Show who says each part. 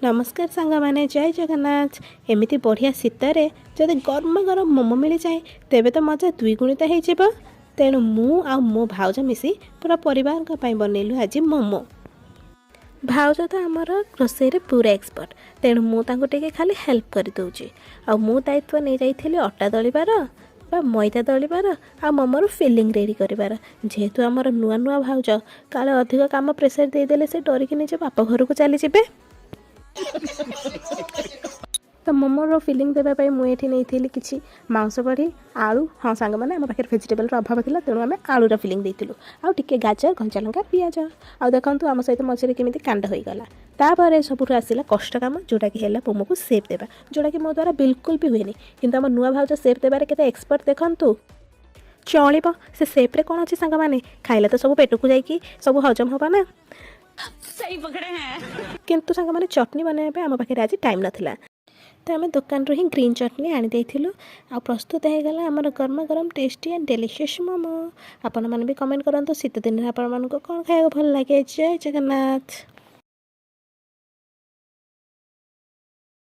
Speaker 1: ନମସ୍କାର ସାଙ୍ଗମାନେ, ଜୟ ଜଗନ୍ନାଥ। ଏମିତି ବଢ଼ିଆ ଶୀତରେ ଯଦି ଗରମ ଗରମ ମୋମୋ ମିଳିଯାଏ, ତେବେ ତ ମଜା ଦ୍ୱିଗୁଣିତ ହେଇଯିବ। ତେଣୁ ମୁଁ ଆଉ ମୋ ଭାଉଜ ମିଶି ପୁରା ପରିବାରଙ୍କ ପାଇଁ ବନେଇଲୁ ଆଜି ମୋମୋ। ଭାଉଜ ତ ଆମର ରୋଷେଇରେ ପୁରା ଏକ୍ସପର୍ଟ, ତେଣୁ ମୁଁ ତାଙ୍କୁ ଟିକେ ଖାଲି ହେଲ୍ପ କରିଦେଉଛି। ଆଉ ମୁଁ ଦାୟିତ୍ୱ ନେଇଯାଇଥିଲି ଅଟା ଦଳିବାର ବା ମଇଦା ଦଳିବାର ଆଉ ମୋମୋର ଫିଲିଂ ରେଡ଼ି କରିବାର। ଯେହେତୁ ଆମର ନୂଆ ନୂଆ ଭାଉଜ, କାଳେ ଅଧିକ କାମ ପ୍ରେସର ଦେଇଦେଲେ ସେ ଡରିକି ନିଜ ବାପ ଘରକୁ ଚାଲିଯିବେ। ତ ମୋମୋର ଫିଲିଂ ଦେବା ପାଇଁ ମୁଁ ଏଠି ନେଇଥିଲି କିଛି ମାଉଁସ ବଢ଼ି, ଆଳୁ। ହଁ ସାଙ୍ଗମାନେ, ଆମ ପାଖରେ ଭେଜିଟେବଲ୍ର ଅଭାବ ଥିଲା, ତେଣୁ ଆମେ ଆଳୁର ଫିଲିଂ ଦେଇଥିଲୁ ଆଉ ଟିକେ ଗାଜର, କଞ୍ଚାଲଙ୍କା, ପିଆଜ। ଆଉ ଦେଖନ୍ତୁ, ଆମ ସହିତ ମଝିରେ କେମିତି କାଣ୍ଡ ହୋଇଗଲା। ତାପରେ ସବୁଠୁ ଆସିଲା କଷ୍ଟ କାମ, ଯେଉଁଟାକି ହେଲା ମୋମୋକୁ ସେପ୍ ଦେବା, ଯେଉଁଟାକି ମୋ ଦ୍ୱାରା ବିଲକୁଲ ବି ହୁଏନି। କିନ୍ତୁ ଆମ ନୂଆ ଭାଉଜ ସେପ୍ ଦେବାରେ କେତେ ଏକ୍ସପର୍ଟ ଦେଖନ୍ତୁ। ଚଳିବ, ସେ ସେପ୍ରେ କ'ଣ ଅଛି ସାଙ୍ଗମାନେ, ଖାଇଲେ ତ ସବୁ ପେଟକୁ ଯାଇକି ସବୁ ହଜମ ହେବ ନା।
Speaker 2: सही पकड़े हैं।
Speaker 1: କିନ୍ତୁ ସାଙ୍ଗମାନେ, ଚଟଣି ବନାଇବା ପାଇଁ ଆମ ପାଖରେ ଆଜି ଟାଇମ୍ ନଥିଲା, ତ ଆମେ ଦୋକାନରୁ ହିଁ ଗ୍ରୀନ୍ ଚଟଣି ଆଣିଦେଇଥିଲୁ। ଆଉ ପ୍ରସ୍ତୁତ ହେଇଗଲା ଆମର ଗରମ ଗରମ ଟେଷ୍ଟି ଆଣ୍ଡ ଡେଲିସିୟସ୍ ମୋମୋ। ଆପଣମାନେ ବି କମେଣ୍ଟ କରନ୍ତୁ, ଶୀତ ଦିନରେ ଆପଣମାନଙ୍କୁ କ'ଣ ଖାଇବାକୁ ଭଲ ଲାଗେ। ଜୟ ଜଗନ୍ନାଥ।